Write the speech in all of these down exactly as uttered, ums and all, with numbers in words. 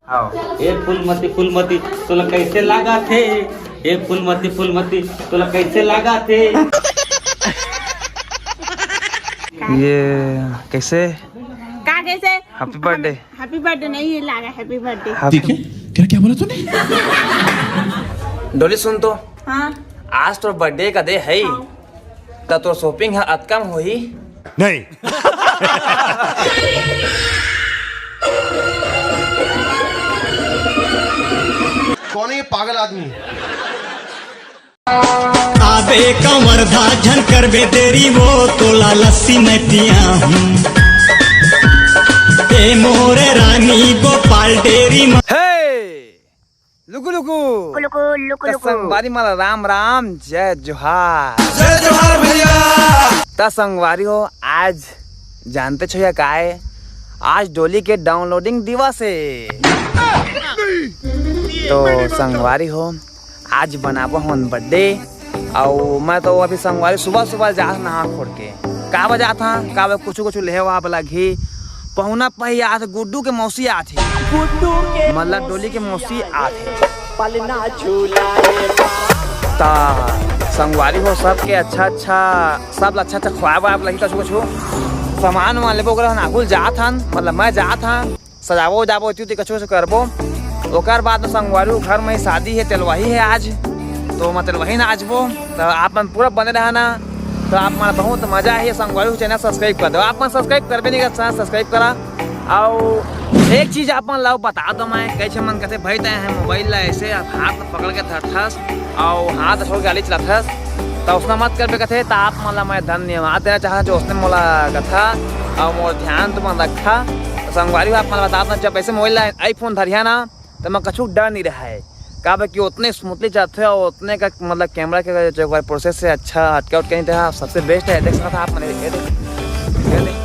आओ। ए फूलमती, फूलमती, तोला कैसे लागा थे? ए फूलमती, फूलमती, तोला कैसे लागा थे? ये कैसे? का कैसे? Happy birthday। Happy birthday नहीं, ये लागा happy birthday। Happy ठीक है, क्या, क्या बोला तूने? डोली सुन तो। हाँ। आज तोर birthday का day है, हाँ। त तोर shopping ह अतका म होही? नहीं। कौन है ये पागल आदमी? आबे कंवर भा झन करबे देरी वो, तोला लस्सी मैं पिया हूँ। ए मोरे रानी गोपाल डेरी म- हे! लुकु लुकु। कुलुकु लुकु त लुकु। संगवारी मन ला राम राम, जय जोहार। जय जोहार भैया। त संगवारी हो, आज जानते छो या का हे? आज डोली के downloading दिवस हे। तो संगवारी हो, आज बनाबो हमन birthday। अउ मैं तो अभी संगवारी सुबह सुबह जात नहा खोर के। का बजे जात हन, का बजे कुछु कुछु लेहे वा वाला घी। पहुना पही आत, गुड्डू के मौसी आत हे। गुड्डू के मतलब डोली के मौसी आत हे। पलना झूला रे बा। ता संगवारी हो, सबके अच्छा अच्छा, सब ला अच्छा अच्छा खवाए वाए लगी कुछु कुछु। सामान वामान लेबो, ओकरा हन आगुल जात हन, मतलब मैं जात हन। सजाबो उजाबो होती, होती कछु कछु करबो। ओकर बाद में संगवारी घर में ही शादी हे, तेलवाही हे आज, तो मैं तेलवाही नाचबो। तो आप मन पूरा बने रहना, तो आप मन बहुत मजा हे। संगवारी channel subscribe कर दो, आप मन subscribe करबे नहीं कर, channel subscribe करा। अउ एक चीज आप मन ला बता दो, मैं कैसे मन कहते भाई तय है mobile ला ऐसे आप हाथ पकड़ के धरथस अउ हाथ छोड़ के गाली चलाथस, त उसना मत करबे कथे। त आप मन ला मैं धन्यवाद देना चाहत जो उसने मोला कथा अउ मोर ध्यान तुमन रखा। त संगवारी हो, आप मन ला बतात हंव, जब ऐसे मोबाइल ला iPhone धरिहा ना, त मैं कछु डर नहीं रहा है, काबर कि उतने smoothly चलथे अउ उतने का मतलब कैमरा के जो एक बार प्रोसेस से अच्छा हटके उटके नहीं रहा, सबसे बेस्ट है। देख सकत आप मन, ये देख, ये देख,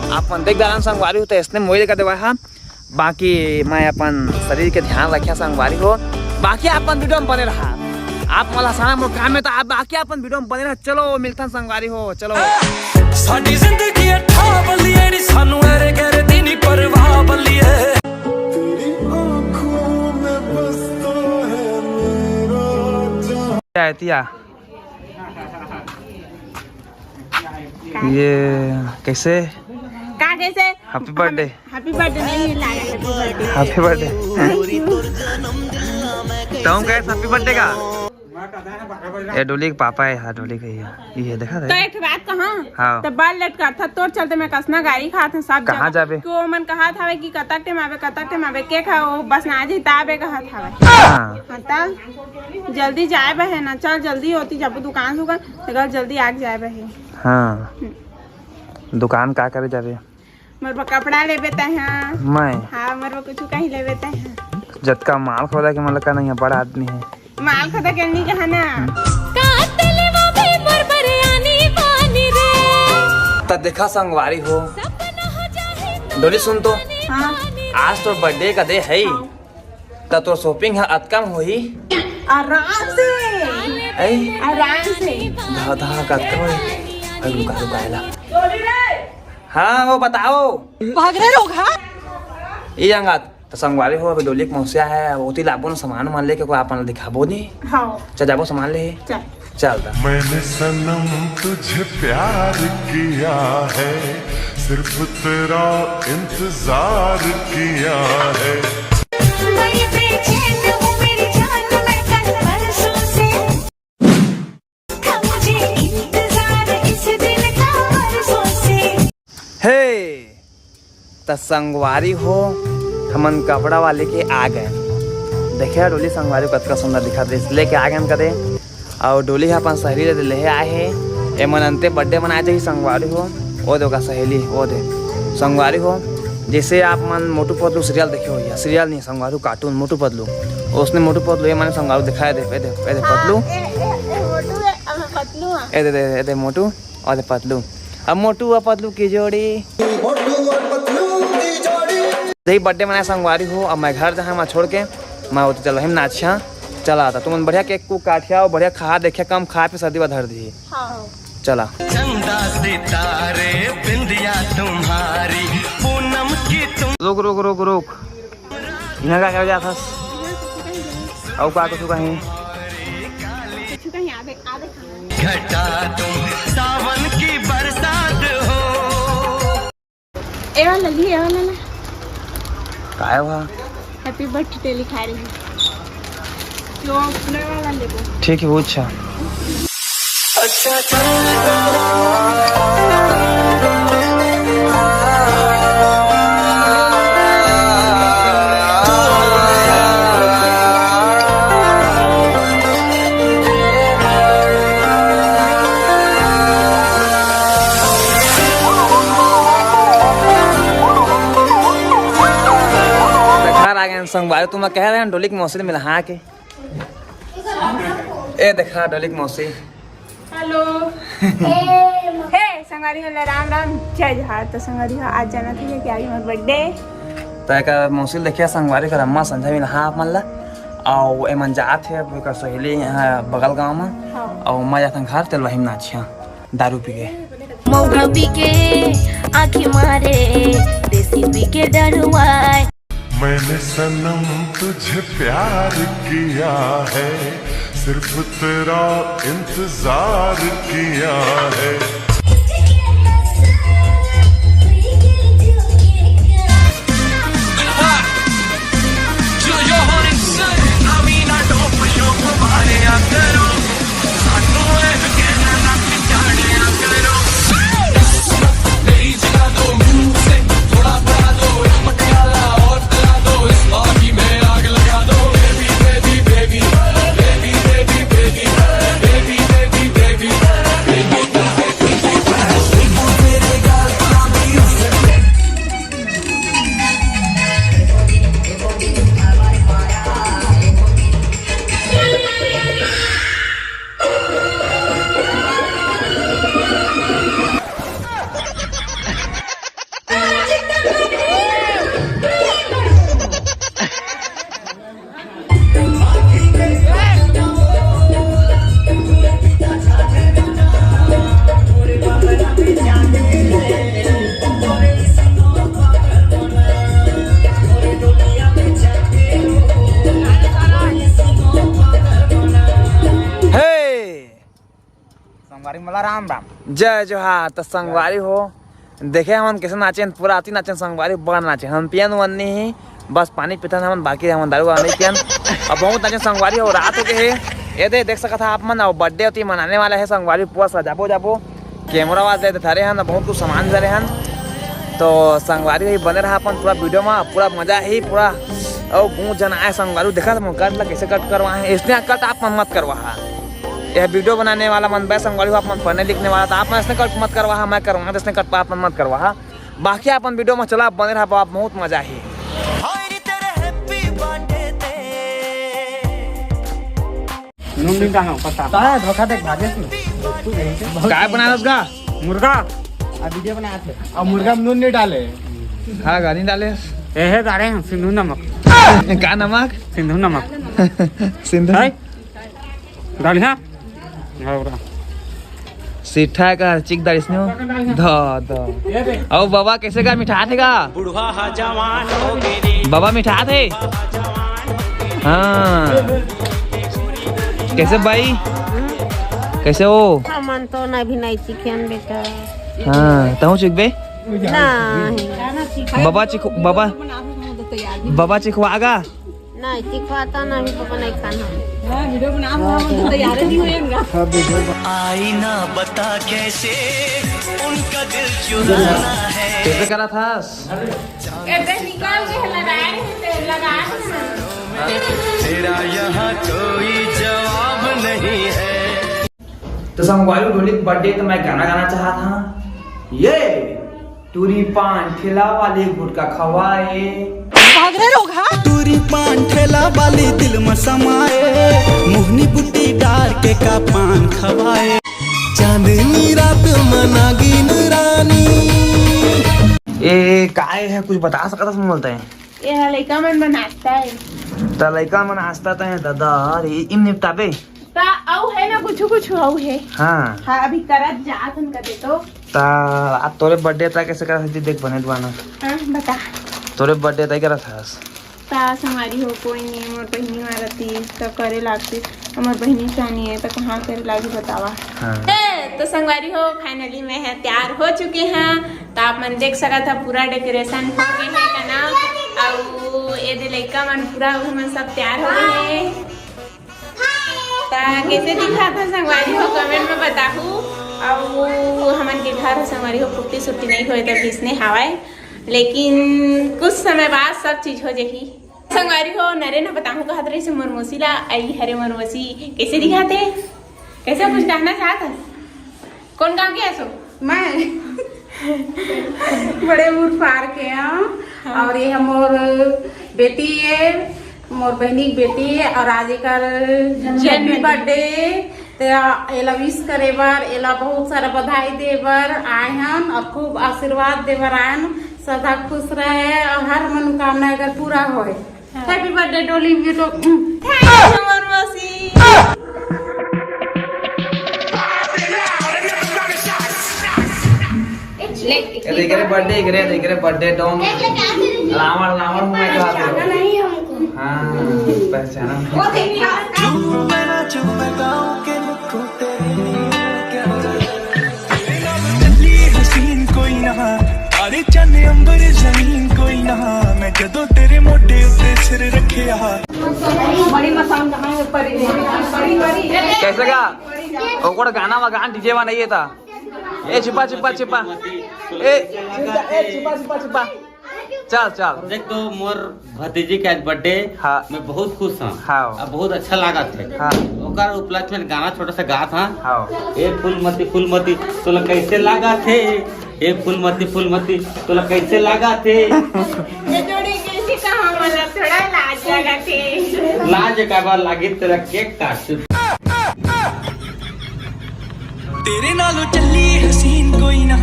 आप मन देख डालन संगवारी हो, त इसने मोबाइल का देवा है। बाकी मैं अपन शरीर के ध्यान रखिया संगवारी हो। बाकी आप मन वीडियो में बने रहा, आप मन ला हंसाना मोर काम में, तो आप बाकी अपन वीडियो में बने रहा। चलो मिलथन संगवारी हो, चलो। साडी जिंदगी अठा बलिए नी, सानू एरे गैरे दी नी परवाह बलिए। तेरी आंखों में बसता है मेरा जहां। क्या है तिया? ये कैसे? का कैसे? Happy birthday। Happy birthday नहीं, ये लाया happy birthday। Happy birthday। Thank you। तो हम कहे happy birthday का? ये डोली के पापा है, हाँ, डोली के ही है। ये देखा तो था? एक ठो बात कहा, हाँ। तो बाल लटका था, तोर चलते मैं कसना गारी खात हूँ सब कहाँ जगह। जाबे? कि वो मन कहा था कि कतक टेम आबे, कतक टेम आबे, के खा वो बस ना जी ताबे कहा था। हाँ। हाँ, तब जल्दी जाए बहे ना, चल जल्दी होती जब दुकान सुकान, तो कल जल्दी आग जाए बहे। हाँ। हम्म। दुकान का करे जाबे? मोर बर कपड़ा लेबे तै हाँ। मैं? हाँ, मोर बर कुछु कहीं लेबे तै हाँ। जतका माल खोदा के मतलब का नहीं है, बड़ा आदमी है। माल खोदा के नहीं कहा ना। का तेले बाबे मोर बर आनी बानी रे। त देखा संगवारी हो। सपना हो जाए तो डोली सुन तो। हाँ। आज तो birthday का day है। हाँ। त तोर shopping ह अतका म होही? आराम से। ऐ? आराम से। धा, धा, कतका म होही? अरे रुका, रुका, एला। हाँ, वो बताओ। भाग रे रोगहा। ई अंगत, त संगवारी हो, अभी डोली के मौसिया है, ओती लाबो न सामान वामान लेके, कोई आपन दिखाबो नी। हाँ। चल जाबो सामान ले। चल। चलता। मैंने सनम तुझे प्यार किया है, सिर्फ तेरा इंतजार किया है। मैं बेचैन हूँ मेरी जान, मैं कल परसों से। था मुझे इंतजार इस दिन का बरसों से। हे, त संगवारी हो, हमन कपड़ा वाले के आ गए। देखे डोली संगवारी हो कतका सुंदर दिखत रहिस, लेके आ गए हम कदे। अउ डोली ह अपन सहेली ले लेहे आए हे। एमन अंते birthday मनाए जाही संगवारी हो। ओ दे ओकर सहेली, ओ दे संगवारी हो। जैसे आप मन मोटू पतलू serial देखे हो या serial नहीं संगवारी हो, cartoon मोटू पतलू, उसने मोटू पतलू ये माने संगवारी हो दिखाए दे, ए दे, ए दे पतलू। हाँ, ए, ए, ए, मोटू है, अब मैं पतलू हाँ। ए दे, दे, ए दे मोटू। अउ पतलू, अब मोटू अउ पतलू की जोड़ी। मोटू अउ पतलू की जोड़ी। यही birthday मनाए संगवारी हो, अब मैं घर जहाँ मैं छोड़ के, मैं होती चलो हम नाचिया। चला आता तुमन बढ़िया cake कुक काटिया अउ बढ़िया खा देखिया, कम खा पे सर्दी बा धर दी। हाँ। चला। चंदा सितारे बिंदिया तुम्हारी, पूनम की तुम। रुक, रुक, रुक, रुक। यहाँ का क्या जात हस? अउ का कुछ कहीं? कुछ कहीं आगे, आगे खाना। घटा तुम सावन की बरसात हो। ए वाला ली, ए वाला ला। काय हुआ? Happy birthday लिखा रही। जो अपने वाला लेबो। ठीक है, वो अच्छा। अच्छा, चल। घर आ गए संगवारी, तुम कह रहे हैं डोली के मौसी मिला, हाँ के? ए देखा डोली के मौसी। हेलो। हे संगवारी हो, राम राम, जय जोहार। तो संगवारी हो, आज जाना था कि आज हमारा बर्थडे। तो एक मौसी देखिए संगवारी कर अम्मा संझा मिला, हाँ आप मन ला। अउ एमन जात हे अब एकर सहेली यहाँ बगल गांव में। हाँ। अउ मैं जाथन घर, तेल वही में नाचिया दारू पी के। मौका पी के आँखी मारे, देसी पी के डरुआए। मैंने सनम तुझे प्यार किया है, सिर्फ तेरा इंतजार किया है। हे! संगवारी मला राम राम। जय जोहार। तो संगवारी हो, देखे हमन कैसे नाचेन, पूरा अति नाचेन संगवारी, बड़ नाचेन। हम पियन वन नहीं ही, बस पानी पीथन हमन, बाकी हमन दारू वाला नहीं पियन। अब बहुत नाचेन संगवारी हो, रात हो गए हे। ये दे देख सकत हा आप मन, अउ बर्थडे होती मनाने वाला है संगवारी, पूरा सजाबो जाबो, कैमरा वाला दे धरे हन, बहुत कुछ सामान धरे हन। तो संगवारी ही बने रहा अपन पूरा वीडियो में, पूरा मजा ही पूरा। अउ बहुत जन आए संगवारी, देखा था कट ला कैसे कट करवा है, इसने कट आप मन मत करवा हा। यह वीडियो बनाने वाला मन बे संगवारी हो, आप मन पढ़ने लिखने वाला, तो आप मन इसने कट मत करवा हा, मैं करवा, इसने कट आप मन मत करवा हा। बाकी अपन वीडियो में चला बने रहा, आप बहुत मजा ही। नून नहीं डालो, पता। का धोखा देख भागे तू। काय बनारस का? मुर्गा। आ वीडियो बनात हे। अब मुर्गा में नून नहीं डाले। हाँ, गानी डाले। ए हे डाले हैं सिंधु नमक। का नमक? सिंधु नमक। सिंधु। है? डाली हाँ? हाँ, उड़ा। सिट्ठा का चिक दारिस नो। ध, ध। अउ बाबा कैसे का मिठाथे का? बुढ़वा हा जवान हो गे रे। बाबा मिठाथे? हाँ। कैसे भाई? कैसे हो? हमन तो ना भी नहीं चिखेन बेटा। हाँ, तहु चिखबे? नहीं। बाबा चिख-, बाबा, बाबा चिखवागा? नहीं, चिखवाता नहीं, पापा नहीं खाना। हाँ, वीडियो बना, हम तो तैयार नहीं होएगा। आईना बता कैसे उनका दिल चुराना है। कैसे करा था? ए, ते निकाल के लगा रहे हैं, ते लगा रहे हैं। तेरा यहाँ कोई जवाब नहीं है। तो संगवारी, डोली के बर्थडे तो मैं गाना गाना चाहत हूँ। ये टूरी पान ठेला वाले गुटखा खवाए। भाग रहे लोग, हाँ? टूरी पान ठेला वाली दिल में समाए, मोहनी बुट्टी डार के का पान खवाए। चांदनी रात में नागिन रानी। ए, काय है, कुछ बता सकता है, बोलते हैं। ये है लइका मन बनाता है। त लइका मन आस्ता त है दादा, अरे इन निपटाबे। त अउ है ना, कुछ कुछ अउ है। हाँ। हाँ, अभी करत जात हन कदे तो। त आज तोरे बर्थडे त कैसे करत हस, देख बने दुआना। हाँ, बता। तोरे बर्थडे त करत हस। ता संगवारी हो, कोई नहीं, मोर बहिनी मारती त करे लागती, हमर बहिनी चानी है त कहाँ करे लागी बतावा। हाँ। ए, तो संगवारी हो, finally मैं है तैयार हो चुके हैं। तो आप मन देख सकत ह, पूरा decoration हो गए है का ना। अउ ये दे लइका मन पूरा, उही मन सब तैयार हो गए हैं। ता कैसे दिखत ह संगवारी हो, comment में बताहू। अउ हमन के घर ह संगवारी हो, पुट्टी सुट्टी नहीं होए त किसने हवाए, लेकिन कुछ समय बाद सब चीज हो जाही। संगवारी हो, नरेन ह बताहूँ कहत रहिस मोर मौसी ला, अई हरे मोर मौसी, कैसे दिखत हे? कैसे कुछ कहना चाहत हस? कौन गाँव के हस? मैं बड़े मुरफार के हूँ। हाँ। और ये मोर बेटी है, मोर बहनी की बेटी है, और आज एकर जन्मदिन। Happy birthday। ते एला wish करे बर, एला बहुत सारा बधाई दे बर आए हन और खूब आशीर्वाद दे बर आए हन। सदा खुश रहे और हर मनोकामना एकर पूरा होए। हाँ। Happy birthday डोली, ये तो thank you मोर मौसी। ए, देख रे birthday, देख रे, देख रे birthday डोंग। रावण, रावण मुंह में कहा दे। नहीं हमको। हाँ, पहचाना। वो देखिए। ਤੇਰੇ ਨਾਲ ਚੱਲੀ ਹਸੀਨ ਕੋਈ ਨਾ, ਤਾਰੇ ਚੰਨ ਅੰਬਰ ਜ਼ਮੀਨ ਕੋਈ ਨਾ, ਮੈਂ ਜਦੋਂ ਤੇਰੇ ਮੋਢੇ ਉੱਤੇ ਸਿਰ ਰੱਖਿਆ। कैसे का? ओकड़ गाना वा गान डीजे वा नहीं था। ए छिपा छिपा छिपा। ए ए छिपा छिपा छिपा। चल चल। देख तो मोर भतीजी के आज birthday। हाँ। मैं बहुत खुश हूँ। हाँ। अब बहुत अच्छा लागत है। हाँ। ओकर उपलक्ष्य में गाना छोटा सा गात हाँ। हाँ। ए फूलमती फूलमती तोला कैसे लागत है? ए फूलमती फूलमती तोला कैसे लागत है? ये जोड़ी कैसी कहाँ वाला थोड़ा लाज लागत है। लाज का बार लागी तेरा cake काट। ਤੇਰੇ ਨਾਲੋਂ ਚੱਲੀ ਹਸੀਨ ਕੋਈ ਨਾ,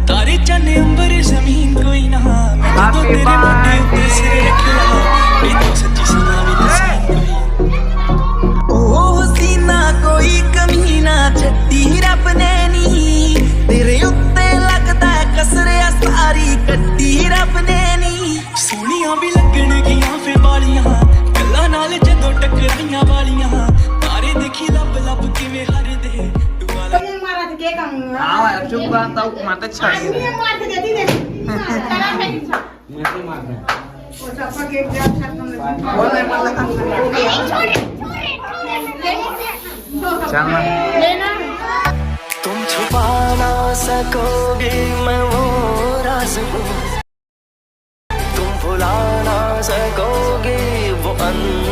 ਤਾਰੇ ਚੰਨ ਅੰਬਰ ਜ਼ਮੀਨ ਕੋਈ ਨਾ, ਮੈਂ ਜਦੋਂ ਤੇਰੇ ਮੋਢੇ ਉੱਤੇ ਸਿਰ ਰੱਖਿਆ, ਇਹ ਤਾਂ ਸੱਚੀ ਸੁਣਾ ਵੀ ਤੂੰ ਕੋਈ। ਓ ਹਸੀਨਾ ਕੋਈ ਕਮੀ ਨਾ ਛੱਡੀ ਰੱਬ ਨੇ ਨੀ, ਤੇਰੇ ਉੱਤੇ ਲੱਗਦਾ ਕਸਰ ਆ ਸਾਰੀ ਕੱਟੀ ਰੱਬ ਨੇ ਨੀ। ਸੋਹਣੀਆਂ ਵੀ ਲੱਗਣਗੀਆਂ ਫੇ ਵਾਲੀਆਂ, ਗੱਲਾਂ ਨਾਲ ਜਦੋਂ ਟਕਰਾਈਆਂ ਵਾਲੀਆਂ, ਤਾਰੇ ਦੇਖੀ ਲੱਭ ਲੱਭ ਕਿਵੇਂ ਹਰਦੇ। हाँ, चुप रहा, तब मारते छाएंगे। मार के देती दे। मैं नहीं मारना। बोल रहे, बोल रहे। चल ना। तुम छुपा ना सकोगे मैं वो राज हूँ, तुम भुला ना सकोगे वो अंदर